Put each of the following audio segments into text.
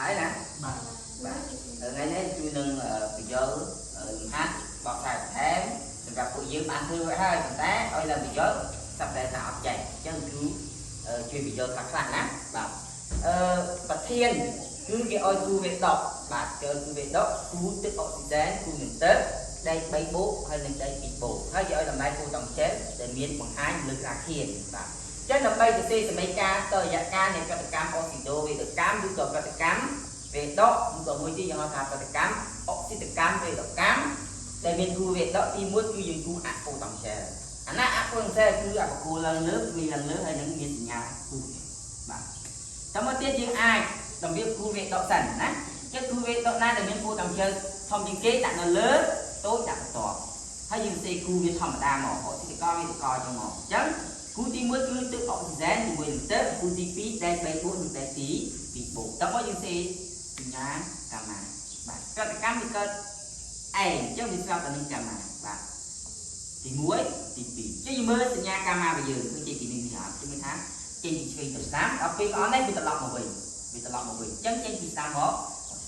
ហើយណា បាទ បាទថ្ងៃនេះជួយនឹងបញ្យលលំហាត់បកស្រាយបន្ថែមសម្រាប់ពួកយើងបានធ្វើរួចហើយប៉ុន្តែឲ្យឡើងបញ្យលស្រាប់តែថាអត់ចេះអញ្ចឹងគឺជួយបញ្យលខ្លះខ្លះណាបាទអឺប្រធានគឺគេឲ្យគូវេដកបាទគេឲ្យគូវេដកគូទឹកអុកស៊ីសែនគូនឹងទឹកដែក3បូកហើយនឹងដែក2បូកហើយគេឲ្យតម្លៃពូតង់ជែលដែលមានបង្ហាញលើក្រាខៀនបាទចឹងដើម្បីសរសេរសមីការតរយៈកាលនៃប្រតិកម្មអុកស៊ីដូវេដកម្មឬក៏ប្រតិកម្មវេដកឬក៏មួយទៀតយើងហៅថាប្រតិកម្មអុកស៊ីតកម្មវេដកម្មដែលមានគូវេដកទី1គឺយើងគូអប៉ូតង់ជែលអាណាអប៉ូតង់ជែលគឺអបគូឡើងលើវាឡើងលើហើយនឹងមានសញ្ញាគូបាទតមកទៀតយើងអាចតម្រៀបគូវេដកសិនណាចឹងគូវេដកណាដែលមានពូតង់ជែលធំជាងគេដាក់នៅលើតូចដាក់បន្ទាប់ហើយយើងសេគូវាធម្មតាមកអុកស៊ីតករវេដករចឹងមកអញ្ចឹងគូទី1គឺទឹកអុកស៊ីសែនជាមួយនឹងទឹកគូទី2ដែក3បូកនិងដែកទី2បូកតមកយើងសេសញ្ញាកាម៉ាបាទប្រតិកម្មវាកើតឯងអញ្ចឹងវាស្របទៅនឹងកាម៉ាបាទទី1ទី2ចឹងយើងមើលសញ្ញាកាម៉ារបស់យើងគឺចេញពីនេះនេះអត់ជំនឿថាចេញពីឆ្វេងទៅស្ដាំដល់ពេលអត់នេះវាត្រឡប់មកវិញវាត្រឡប់មកវិញអញ្ចឹងចេញពីស្ដាំមក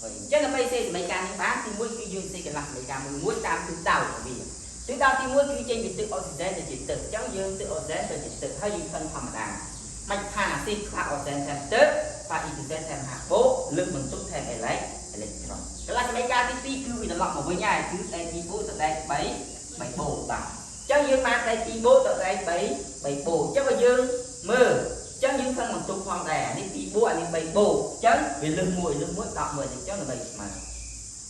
វិញអញ្ចឹងដើម្បីសេសមីការនេះបានទី1គឺយើងសេកន្លះសមីការមួយមួយតាមទិសដៅរបស់វាទិសដៅទី1គឺចេញពីទឹកអុកស៊ីសែនទៅជាទឹកអញ្ចឹងយើងទឹកអុកស៊ីសែនទៅជាទឹកហើយយើងខិនធម្មតាមជ្ឈដ្ឋានអាស៊ីតខ្វះអុកស៊ីសែនថែមទឹកខ្វះអ៊ីដ្រូសែនថែមហាបូកលើកបន្ទុកថែមអេឡិចអេឡិចត្រុនកន្លះសមីការទី2គឺវាត្រឡប់មកវិញហើយគឺដែក2បូកទៅដែក3 3បូកបាទអញ្ចឹងយើងបានដែក2បូកទៅដែក3 3បូកអញ្ចឹងបើយើងមើលអញ្ចឹងយើងខឹងបន្ទុកផងដែរអានេះ2បូកអានេះ3បូកអញ្ចឹងវាលើស1លើស1ដក1អញ្ចឹងដើម្បីស្មើ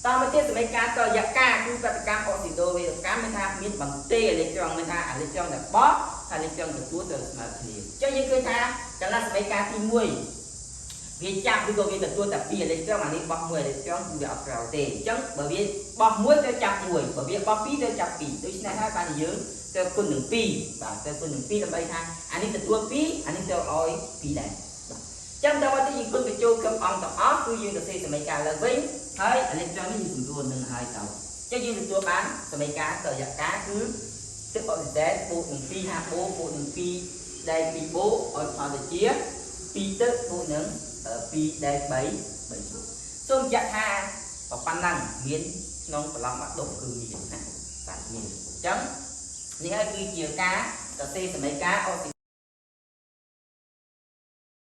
តមកទៀតសមីការតយកាគឺប្រតិកម្មអុកស៊ីដូវេកម្មមានថាមានបន្ទេអេឡិចត្រង់មានថាអេឡិចត្រង់ដែលបោះហើយអេឡិចត្រង់ទទួលទៅស្មើគ្នាអញ្ចឹងយើងឃើញថាកន្លះសមីការទី1វាចាប់ឬក៏វាទទួលតែ2អេឡិចត្រង់អានេះបោះ1អេឡិចត្រង់គឺវាអត់ត្រូវទេអញ្ចឹងបើវាបោះ1ទៅចាប់1បើវាបោះ2ទៅចាប់2ដូច្នេះហើយបានយើងទៅគុណនឹង2បាទទៅគុណនឹង2ដើម្បីថាអានេះទទួល2អានេះទៅឲ្យ2ដែរបាទចាំដល់ទៅយើងគុណបញ្ចូលគ្រប់អង្គទាំងអស់គឺយើងទៅសេសមីការឡើងវិញហើយអេឡិចត្រង់នេះយើងសម្រួលនឹងហើយទៅចឹងយើងទទួលបានសមីការតយកាគឺទឹកអុកស៊ីសែនបូកនឹង2ហាបូកបូកនឹង2ដែក2បូកឲ្យផលទៅជា2ទឹកបូកនឹង2ដែក3 3បូកសូមបញ្ជាក់ថាប៉ុណ្ណឹងមានក្នុងប្រឡងបាក់ដុំគឺមានណាបាទមានអញ្ចឹងនេះហើយគឺជាការសរសេរសមីការអុកស៊ី